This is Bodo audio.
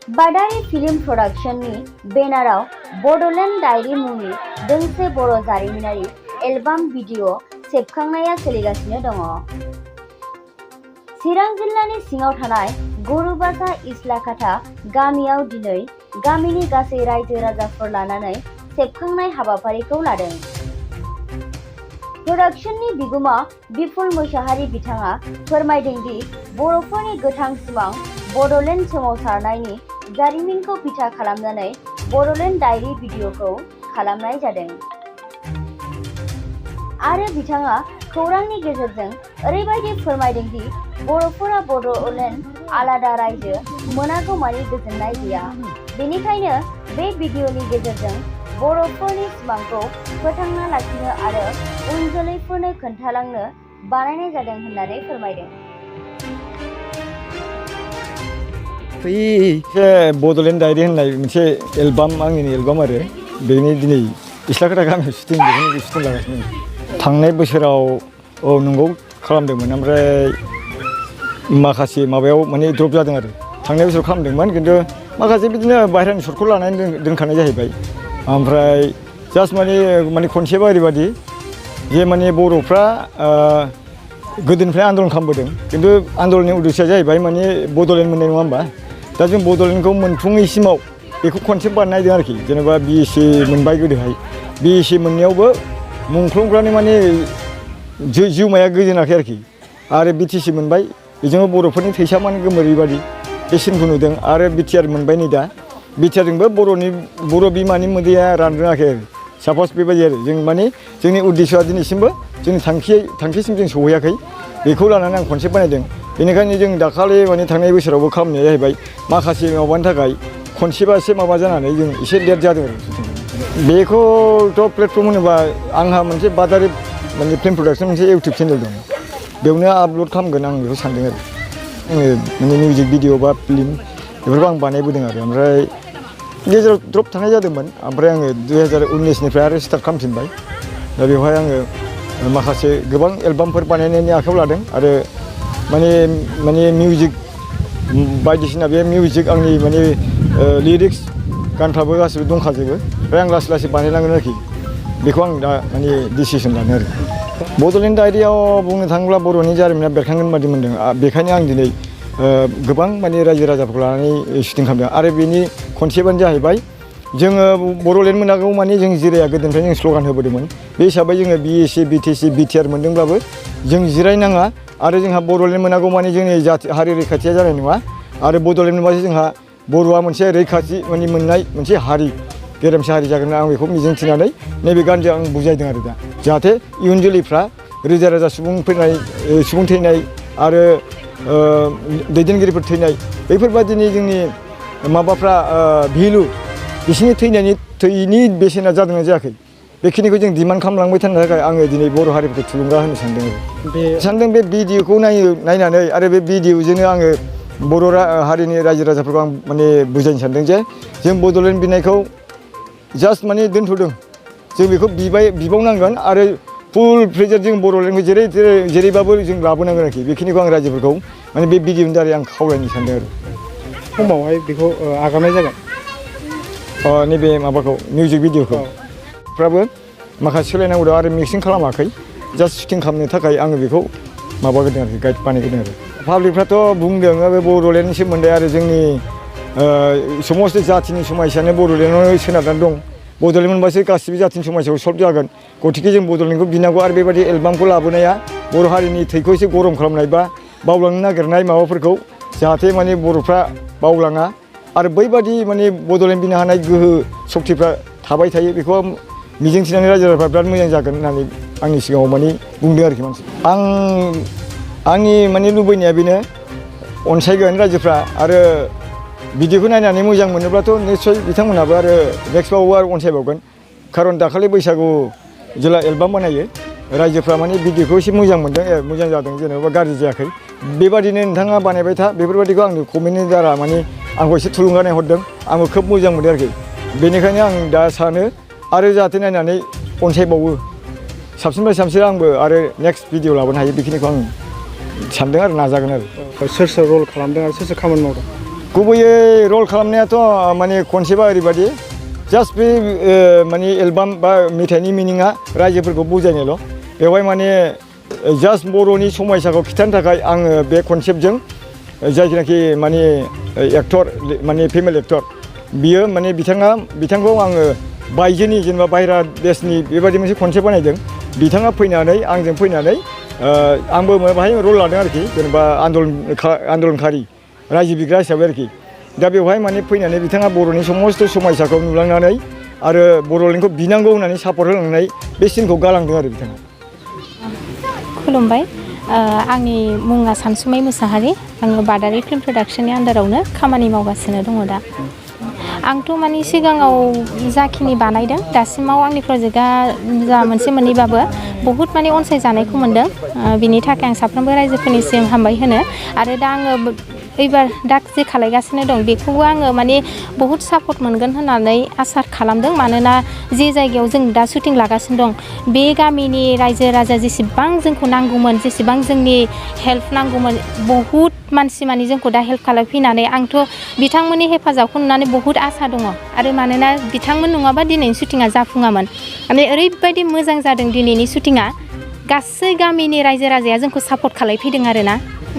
बादारि फिल्म प्रडाक्शननि बेनाराव बड'लेण्ड डायरी मुंनि दोंसे बर' जारिमिनारि एलबाम भिडिअ सेबखांनाया सोलिगासिनो दङ। चिरां जिल्लानि सिङाव थानाय गरुबासा इस्लाकाटा गामियाव दिनै गामिनि गासै रायजो राजाफोर लानानै सेबखांनाय हाबाफारिखौ लादों। प्रडाक्शननि बिगुमा बिपुल मोसाहारि बिथाङा फोरमायदों दि बर'फोरनि गोथां सिमां बड'लेण्ड सोमावसारनायनि जारिमिनखौ बिथा खालामनानै बड'लेण्ड डायरी भिडिअखौ खालामनाय जादों। आरो बिथाङा खौरांनि गेजेरजों ओरैबायदि फोरमायदों दि बर'फोरा बड'लेण्ड आलादा रायजो मोनागौमानि गोजोननाय गैया। बेनिखायनो बे भिडिअनि गेजेरजों बर'फोरनि सिमांखौ फोथांना लाखिनो आरो उन जोलैफोरनो खोन्थालांनो बानायनाय जादों होननानै फोरमायदों। बड'लेण्ड डायरी होननाय मोनसे एलबाम आंनि एलबाम आरो बेनि दिनै इस्लाकाटा गामियाव शुटिं लागासिनो। थांनाय बोसोराव नंगौ खालामदोंमोन, ओमफ्राय माखासे माबायाव माने द्रप जादों आरो थांनाय बोसोराव खालामदोंमोन, खिन्थु माखासे बिदिनो बाहेरानि सर्टखौ लानानै दोनखानाय जाहैबाय। ओमफ्राय जास्ट माने खनसेबा ओरैबायदि जे माने बर'फ्रा गोदोनिफ्राय आन्दलन खालामबोदों, खिन्थु आन्दलननि उद्देश्यआ जाहैबाय माने बड'लेण्ड मोननाय नङा होमबा। दा जों बड'लेण्डखौ मोनफुङैसिमाव बेखौ खनसे बानायदों आरोखि। जेनेबा BSc मोनबाय गोदोहाय, BSc मोननायावबो मुंख्लंफ्रानो माने जिउमाया गोजोनाखै आरोखि। आरो BTC मोनबाय, बेजोंबो बर'फोरनि थैसा माने गोमोरैबायदि बे सिनखौ नुदों। आरो BTR मोनबाय, नै दा BTRजोंबो बर' बिमानि मोदैया रानरोङाखै आरो साप'ज बेबायदि आरो जों माने जोंनि उद्देश्यआ दिनैसिमबो जोंनि थांखिसिम जों सहैयाखै। बेखौ लानानै आं खनसे बानायदों। बेनिखायनो जों दाखालि माने थांनाय बोसोरावबो खालामनाया जाहैबाय माखासे माबानि थाखाय खनसेबा एसे माबा जानानै जों एसे लेट जादों आरो। बेखौथ' प्लेटफर्म होनोबा आंहा मोनसे बादारि माने फिल्म प्रडाक्सन मोनसे इउटुब चेनेल दं, बेयावनो आपल'ड खालामगोन आं बेखौ सानदों आरो। आङो माने मिउजिक भिडिअ बा फिल्म बेफोरखौ आं बानायबोदों आरो। ओमफ्राय गेजेराव द्रप थानाय जादोंमोन, ओमफ्राय आङो 2019निफ्राय आरो स्टार्ट खालामफिनबाय। दा बेवहाय आङो माखासे गोबां एलबामफोर बानायनायनि आखायाव लादों आरो माने मिउजिक बायदिसिना बे मिउजिक आंनि माने लिरिक्स गानफ्राबो गासिबो दंखाजोबो। ओमफ्राय आं लासै लासै बानायलांगोन आरोखि। बेखौ आं दा माने डिसिसन लादों आरो। बड'लेण्ड डायरीआव बुंनो थाङोब्ला बर'नि जारिमिना बेरखांगोन बादि मोनदों। बेखायनो आं दिनै गोबां माने रायजो राजाफोरखौ लानानै शुटिं खालामदों। आरो बेनि कनसेप्टआनो जाहैबाय जोङो बड'लेण्ड मोनागौ माने जों जिराया गोदोनिफ्राय जों स्ल'गान होबोदोंमोन। बे हिसाबै जोङो BSc BTC BTR मोनदोंब्लाबो जों जिरायनाङा आरो जोंहा बड'लेण्ड मोनागौ माने जोंनि हारि रैखाथिया जानाय नङा। आरो बड'लेण्ड मोनबासो जोंहा बर'आ मोनसे रैखाथि माने मोननाय मोनसे हारि, गेरेमसा हारि जागोन। आं बेखौ मिजिंथिनानै नैबे गानजों आं बुजायदों आरो दा, जाहाथे इयुन जोलैफ्रा रोजा रोजा सुबुं थैनाय आरो दैदेनगिरिफोर थैनाय बेफोरबायदिनि जोंनि माबाफ्रा भेलु, बिसोरनि थैनि बेसेना जादोंना जायाखै, बेखिनिखौ जों डिमान्ड खालामलांबाय थानो थाखाय आङो दिनै बर' हारिफोरखौ थुलुंगा होनो सानदों। बे भिडिअखौ नायनानै आरो बे भिडिअजोंनो आङो बर' हारिनि रायजो राजाफोरखौ आं माने बुजायनो सानदों जे जों बड'लेण्ड बिनायखौ जास्ट माने दोनथ'दों, जों बेखौ बिबावनांगोन आरो फुल प्रेजार जों बड'लेण्डखौ जेरैबाबो जों लाबोनांगोन आरोखि। बेखिनिखौ आं रायजोफोरखौ माने बे भिडिअनि दारै आं खावलायनो सानदों आरो। समावहाय बेखौ आगारनाय जागोन नैबे माबाखौ मिउजिक भिडिअखौ फ्राबो माखासे सोलायनांगौ दं आरो मिक्सिं खालामाखै, जास्ट शुटिं खालामनो थाखाय आङो बेखौ माबाग्रोदों आरोखि, गाइड बानायग्रोदों आरो। पाब्लिकफ्राथ' बुंदों बे बड'लेण्डनि सोमोन्दै आरो जोंनि समस्त जाथिनि समायसायानो बड'लेण्डआवनो सोनारनानै दं। बड'लेण्ड मोनबासो गासिबो जाथिनि समस्याखौ सल्भ जागोन। गथिखे जों बड'लेण्डखौ बिनांगौ आरो बेबायदि एलबामखौ लाबोनाया बर' हारिनि थैखौ एसे गरम खालामनाय बा बावलांनो नागिरनाय माबाफोरखौ जाहाथे माने बर'फ्रा बावलाङा आरो बैबादि माने बड'लेण्ड बिनो हानाय गोहो सक्तिफ्रा थाबाय थायो, बेखौ मिजिंथिनानै रायजो राजाफ्रा बिराद मोजां जागोन होननानै आंनि सिगाङाव माने बुंदों आरोखि मानसि। आंनि माने लुबैनाया बेनो, अनसायगोन रायजोफ्रा आरो भिडिअखौ नायनानै मोजां मोनोब्लाथ' निस्सय बिथांमोनहाबो आरो नेक्स्टबावबो आरो अनसायबावगोन। खारन दाखालि बैसागु जेला एलबाम बानायो रायजोफ्रा माने भिडिअखौ एसे मोजां मोनदों, मोजां जादों, जेनेबा गाज्रि जायाखै। बेबादिनो नोंथाङा बानायबाय था, बेफोरबायदिखौ आंनि कमेन्टनि दारा माने आंखौ एसे थुलुंगानाय हरदों। आंबो खोब मोजां मोनदों आरोखि। बेनिखायनो आं दा सानो आरो जाहाथे नायनानै अनसायबावो, साबसिननिफ्राय साबसिन आंबो आरो नेक्स्ट भिडिअ लाबोनो हायो, बेखिनिखौ आं सानदों आरो नाजागोन आरो। सोर सोर रल खालामदों आरो सोर सोर खामानि मावदों? गुबैयै रल खालामनायाथ' माने कनसेप्टआ ओरैबायदि जास्ट बे माने एलबाम बा मेथाइनि मिनिङा रायजोफोरखौ बुजायनायल' बेवहाय माने जास्ट बर'नि समायसाखौ खिथानो थाखाय आङो बे कनसेप्टजों जायखिनाखि माने एक्टर माने फिमेल एक्टर बियो माने बिथांखौ आङो बायजोनि जेनेबा बाहेरा देशनि बेबायदि मोनसे कनसेप्ट बानायदों बिथाङा फैनानै आंजों फैनानै आंबो बाहाय रल लादों आरोखि जेनेबा आन्दलनखारि रायजो बिग्रा हिसाबै आरोखि दा बेवहाय माने फैनानै बिथाङा बर'नि समस्त समायसाखौ नुलांनानै आरो बर'लेण्डखौ बिनांगौ होननानै सापर्ट होलांनाय बे सिनखौ गालांदों आरो बिथाङा खुलुमबाय आंनि मुङा सानसुमै मुसाहारि आङो बादारि फिल्म प्रडाक्शननि आन्दारावनो खामानि मावगासिनो दङ दा आंथ' माने सिगाङाव जाखिनि बानायदों दासिमाव आंनि प्रजेक्टआ जा मोनसे मोननैबाबो बहुद माने अनसायजानायखौ मोनदों बिनि थाखाय आं साफ्रोमबो रायजोफोरनिसिम हामबाय होनो आरो दा आङो एबार दा जे खालायगासिनो दं बेखौबो आङो माने बहुद सापर्ट मोनगोन होननानै आसा खालामदों मानोना जे जायगायाव जों दा शुटिं लागासिनो दं बे गामिनि रायजो राजा जेसेबां जोंखौ नांगौमोन जेसेबां जोंनि हेल्प नांगौमोन बहुद मानसि माने जोंखौ दा हेल्प खालामफैनानै आंथ' बिथांमोननि हेफाजाबखौ नुनानै बहुद आसा दङ आरो मानोना बिथांमोन नङाबा दिनैनि शुटिङा जाफुङामोन माने ओरैबायदि मोजां जादों दिनैनि शुटिङा गासै गामिनि रायजो राजाया जोंखौ सापर्ट खालामफैदों आरोना